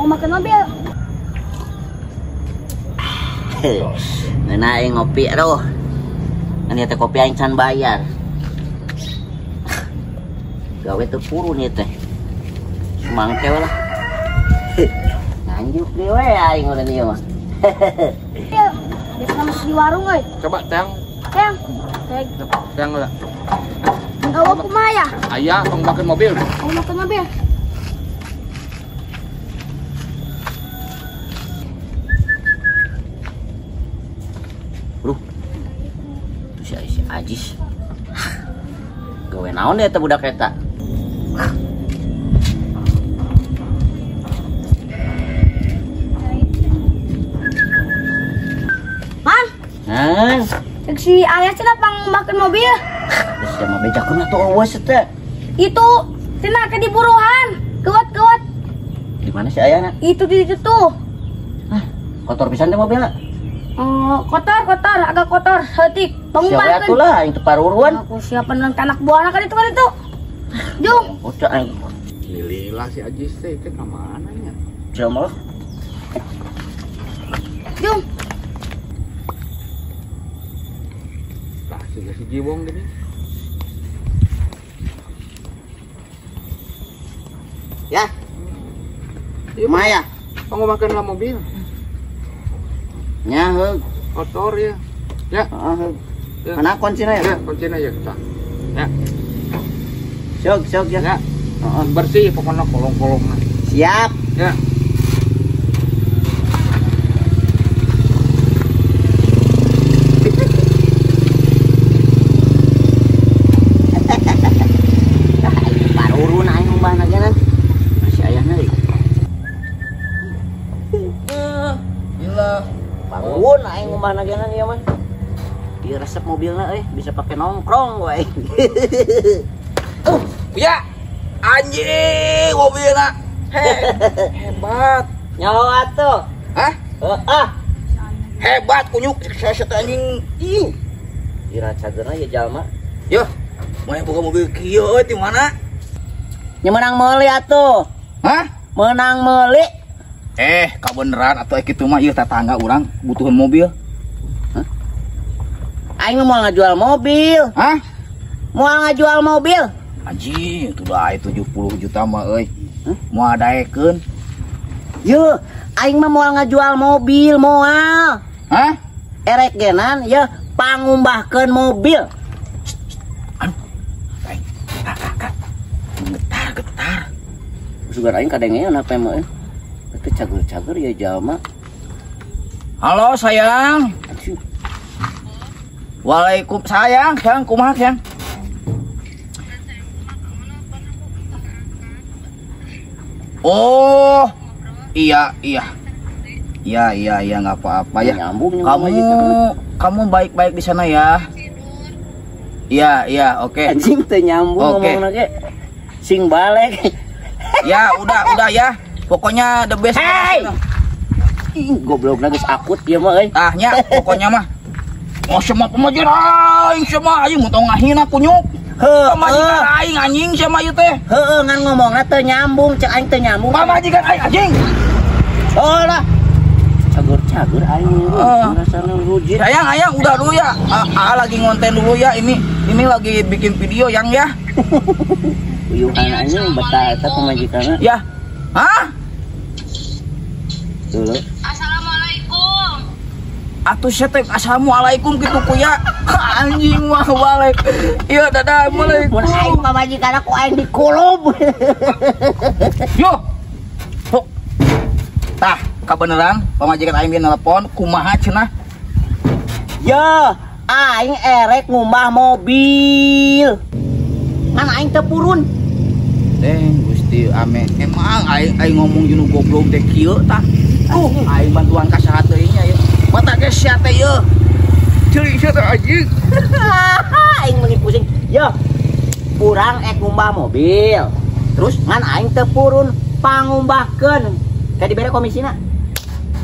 Pangumahkeun mobil. Ngeuna aing ngopi aduh. Ngan ieu teh kopi aing can bayar. Gawe teu purun ieu teh. Sumangke we lah. Nganjuk deui we aing udah ieu mah. Biasa masuk di warung euy. Coba teang. Teang. Teang lah. Gawe kumaha ya? Aya pangumahkeun mobil. Pangumahkeun mobil. Bro. Tuh si Ajis. Gawe naon deh eta budak eta? Man. Nah. Cek si ayah cenah pangumahkeun mobil. Terus dia mah bejakeun atuh eueuh teh. Itu cenah ke diburuhan. Geuwat-geuwat. Di mana si ayahna? Itu di situ tuh. Hah, kotor pisan teh mobilna. Oh, kotor, kotor, agak kotor, heutik. Pangumahkeun. Siapa atuh lah aing teu paruruan. Aku siapa nang anak buahna kan itu kan itu. Jung. Bocah aing. Lila si Ajis teh teh ka mana nya? Jauh. Jung. Tah si Jiwong gini. Ya. Maya. Pangumahkeun lah mobil. Nya heug. Kotor ya. Ya. Heeh. Mana kuncina ya? Ya, kuncina ya, tah. Ya. Sok, sok ya. Ya. Heeh, bersih pokoknya kolong-kolongna. Siap. Ya. Parurun aing ngumbahna ge nan. Masih ayahna euy. Gila. Parurun aing ngumbahna ge nan ieu mah. Ieu resep mobilna euy, bisa pake nongkrong we. Ya. Anjing mobilna. Hebat. Nyaho atuh. Hah? Heeh. Hebat kunyuk saya teh anjing. Ih. Ira cageurna ye jalma. Yo. Mau buka mobil kieu euy di mana? Nya menang meuli atuh. Hah? Menang meuli. Kabeneran atuh kitu mah ieu tetangga urang butuhan mobil. Hah? Aing mah moal ngajual mobil. Hah? Moal ngajual mobil. Anjing, itu dah 70 juta mah euy. Moal daekeun. Yeuh, aing mah moal ngajual mobil, moal. Hah? Erek genan yeuh pangumbahkeun mobil. Aduh. Aing, getar-getar. Sugan aing kadengeun apa mah euy. Itu cager-cager ya jalma. Halo sayang. Waalaikum sayang, sayang kumaha sayang? Oh, iya iya. Iya iya iya nggak apa-apa ya. Nyambung, kamu baik-baik di sana ya. Iya iya oke. Okay. Anjing teu nyambung okay. Ngomongna ge. Sing balik. Ya udah ya. Pokoknya the best. Hey! Ih, goblokna geus akut ieu mah euy. Ah nya pokoknya mah. Oh semua pemajikan aing semua aing mun tong ngahina kunyuk. Heuh, pamajikan aing anjing sama ieu teh. Heueuh ngan ngomongna teu nyambung, cek aing teu nyambung. Pamajikan aing anjing. Oh lah. Cagur-cagur aing rasana rujit. Sayang, ayang udah dulu ya. Aa lagi ngonten dulu ya ini. Ini lagi bikin video yang ya. Uyuhan anjing betah eta pamajikanna. Ya. Hah? Dulu. Assalamualaikum. Atuh saya teh assalamualaikum gitu kuya. Anjing mah balik. Iya dadah assalamualaikum. Mun aing pamajikan aku aing dikulub. Yo. Hok. Tah, kabeneran pamajikan aing nelpon kumaha cenah? Yo, aing erek ngumbah mobil. Ngan aing teu purun. Deng Gusti ame emang aing ngomong jeung goblok teh kieu tah. Aing bantuan ka saha teuing nya ieu. Mata ge sia teh ieu. Ceuli sia teh anjing. Aing meuni pusing. Yo. Urang ek ngumbah mobil. Terus ngan aing teu purun pangumbahkeun. Kayak dibere komisina.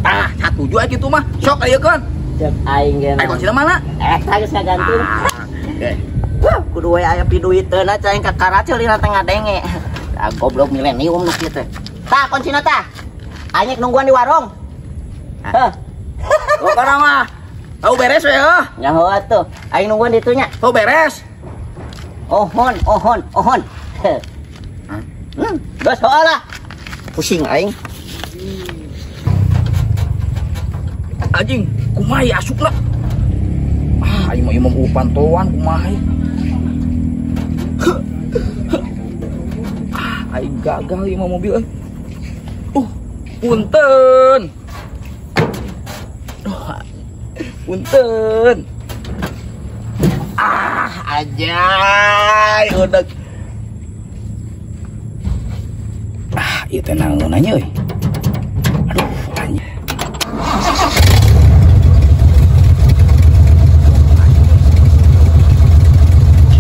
Tah, satuju aya kitu mah. Sok ayekeun. Cek aing ge. Aing kuncina mana? Eta geus ngagantung. Kudu we aya piduiteun aing ka karacil dina teh ngadenge. Ah goblok milenium nu kieu teh. Tah kuncina tah. Aing nungguan di warung. Heh. Pokona mah. Tau beres we heuh. Nyaho atuh. Aing nungguan di ditu nya. Tau beres. Ohon, ohon, ohon. Geus heuh lah. Pusing aing. Anjing, kumaha ya asupna? Ah, aing mah ieu mah pantoan kumaha. Ah, aing gagal ieu mah mobil euy. Punten. Punten. Ah, ajay udah. Ah, ieu teh naon nya euy. Aduh, anjing.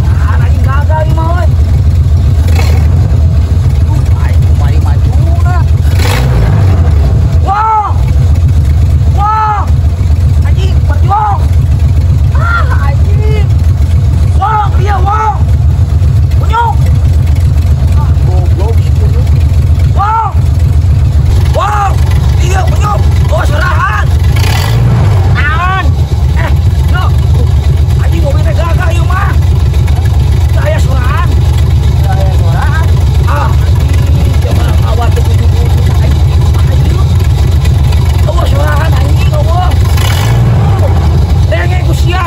Ah, aing gagal ieu mah euy. Aing kumaha majuna. Wow. Wow. Anjing, berjuang. Ah, anjing. Wow, dia wow. Kunyuk. Ah, goblok si kunyuk. Wow. Wow, dia kunyuk. Oh, serahan. Naon? No. Anjing mobil teh gagal ieu mah. Teu aya sorahan. Teu aya sorahan. Ah, anjing, coba awak teh kudu-kudu anjing kumaha ieu? Eueuh sorangan anjing eueuh. Denge ku sia.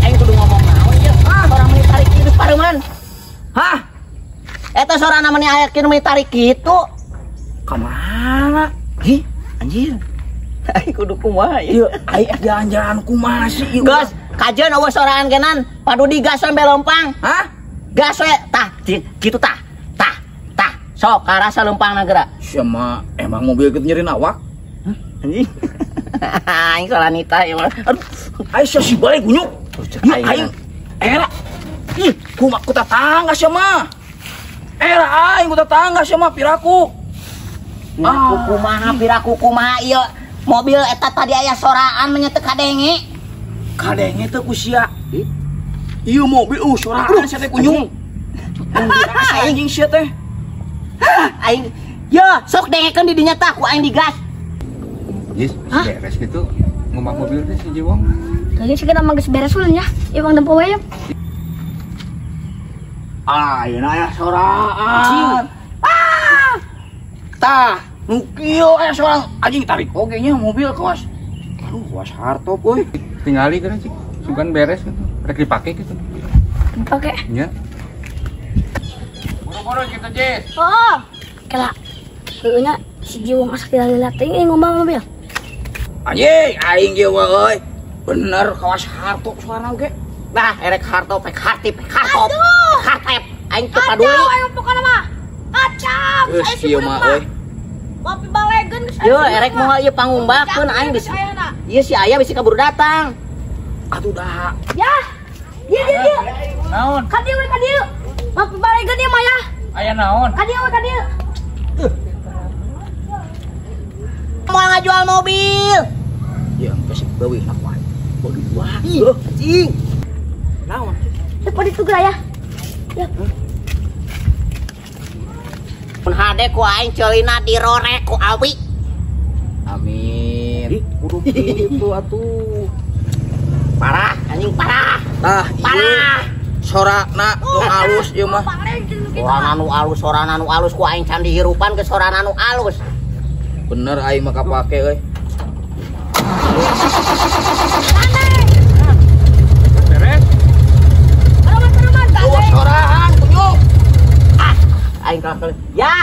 Aing kudu ngomong naon ieu? Ah, orang meni tarik kitu pareuman. Hah? Eta sorana meni aya kieu meni tarik kitu. Ka mana? Ih, anjir. Aing kudu kumaha ieu? Ieu aing jalan-jalan kumaha sih ieu? Gas, kajeun eueuh sorangan genan, padu digas we lempang. Hah? Gas we tah, kitu tah. Tah, tah. Sok karasa lempangna geura. Sia mah emang mobil kitu nyeri awak. Anjing. Aing soranita ieu mah. Aduh. Aing sia si balik kunyuk. Aing. Aing era. Ih, kumaha ku tetangga sia mah. Era aing ku tetangga sia mah piraku. Piraku kumaha, piraku kumaha ieu mobil eta tadi aya soraan mah teu kadenge. Kadenge teh ku sia. Ieu mobil soraan sia teh kunyuk. Anjing sia teh. Aing ye sok dengekeun di dinya tah ku aing digas. Jis, beres gitu ngumbah mobil teh si Jiwong. Kayaknya sih kita mah geus beres ulun ya. Ieu Bang Dempo we. Ah, ieu aya soraan. Ah! Tah, nu kieu aya sorang anjing tarik oge nya mobil kawas. Aduh, kawas hartop euy. Tingali kan sih, sugan beres gitu. Rek dipake gitu. Dipake. Nya. Boro-boro kitu, Jis. Oh. Kela. Heueuh nya si Jiwong asa lila teuing ngumbah mobil. Anjing, aing ge euy. Bener kawas hartop suarana oge. Nah, erek hartop, rek hartip, rek hartop. Hartep, aing teu paduli. Kacau aing pokona mah. Kacau. Geus kieu mah euy. Ngopi balegeun geus. Yo, erek moal ieu pangumbahkeun aing bisa. Ieu si aya bisi kaburu datang. Atuh dah. Ya. Ieu ieu ieu. Naon? Ka dieu we ka dieu. Ngopi balegeun ieu mah ya. Aya naon? Ka dieu we ka dieu. Moal ngajual mobil. Ya, geus leuwih na ku aing. Bodoh dua. Ih, anjing. Naon? Ya pada itu geura ya. Ya. Mun hade ku aing ceulina dirorek ku awi. Amin. Ih, kudu kitu atuh. Parah, anjing parah. Tah, parah. Sorana nu alus ieu mah. Sorana nu alus, sorana nu alus ku aing can dihirupan ke sorana nu alus. Bener aing mah kapake euy. Beres. Oh, soraan kunyuk. Ah, aing kalah. Ya.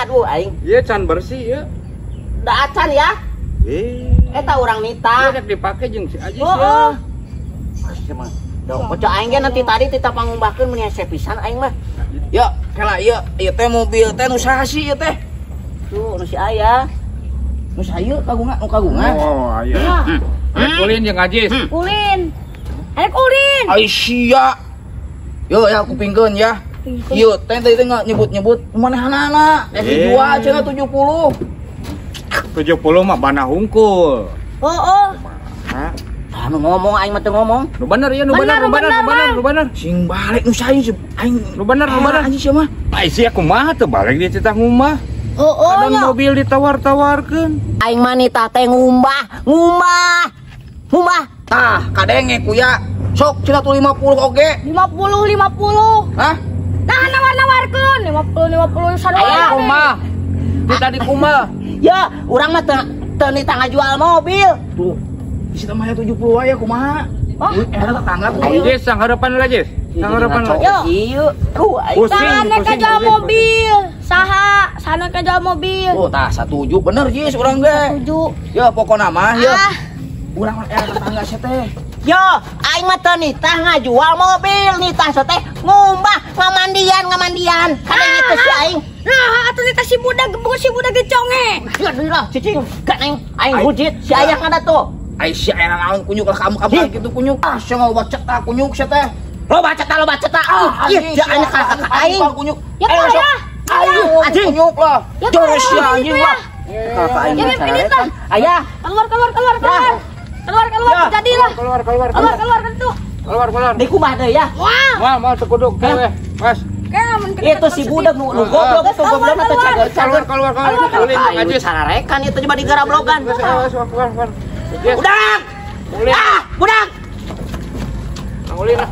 Aduh aing. Ieu can bersih ieu. Da acan ya. Eta urang nita. Ieu rek dipake jeung si Ajis ya. Heeh. Mah. Dong, kocok aing ge nanti tadi tita pangumbahkeun meuni hese pisan aing mah. Ya, kela ieu, ieu teh mobil teh nu saha sih ieu teh? Tuh, nu si aya. Nu saha kagungan, nu kagungan. Oh, aya. Rek ulin jeung Ajis. Ulin. Rek ulin. Ai sia. Yo ya kupingkeun ya. Ieu teh tadi teh nyebut-nyebut manehanana. Eh dijual cenah 70. 70 mah bana hungkul. Heeh. Hah? Anu ngomong aing mah teu ngomong. Nu bener ieu, nu bener, nu bener, nu bener, nu bener. Sing balik nu saha sih aing. Nu bener, nu bener. Anjing sia mah. Ai sia kumaha teu balik dia citah ngumah. Oh, Dan mobil ditawar-tawarkeun. Aing mah nitah teh ngumbah, ngumbah. Ngumbah. Tah, kadenge kuya. Sok cenah tuh 50 oge. 50 50. Hah? Nah, nawar-nawarkeun 50 50 sarua. Aya kumaha? Di tadi kumaha? Ya, urang mah teu nitah ngajual mobil. Tuh. Di situ mah 70 wae kumaha? Oh, era tetangga tuh. Jis, sang harapan lah, Jis. Sang harapan lah. Yo, ieu. Tuh, aing sana ka jual mobil. Saha? Sana ka jual mobil. Oh, tah 17 bener Jis urang ge. 7. Ya pokona mah ya. Urang mah era tetangga sia teh. Yo, aing mah teu nitah ngajual mobil, nitah teh ngumbah, ngamandian, ngamandian. Kadang itu si aing. Nah, atuh nitah si budak gebuk si budak geconge. Ya lah, cicing. Gak neng, aing hujit si ayah ngada tuh. Ai sia era naon kunyuk lah kamu kamu gitu kunyuk. Ah, sia mau baca tah kunyuk sia teh. Lo baca tah, lo baca tah. Ah, iya, aing kalah aing. Kunyuk. Ya ya. Aing anjing kunyuk lah. Terus sia anjing lah. Kakak aing ya, ayah. Keluar keluar keluar keluar. Keluar keluar jadilah. Keluar keluar keluar keluar tuh. Keluar keluar. Di kumaha deui ya? Wah, mau tekuduk we. Mas. Itu si budak nu goblok itu goblok atau cager-cager. Keluar keluar keluar. Aing sararekan itu coba digarablogan. Keluar keluar. Budak! Ah, budak! Ulin lah.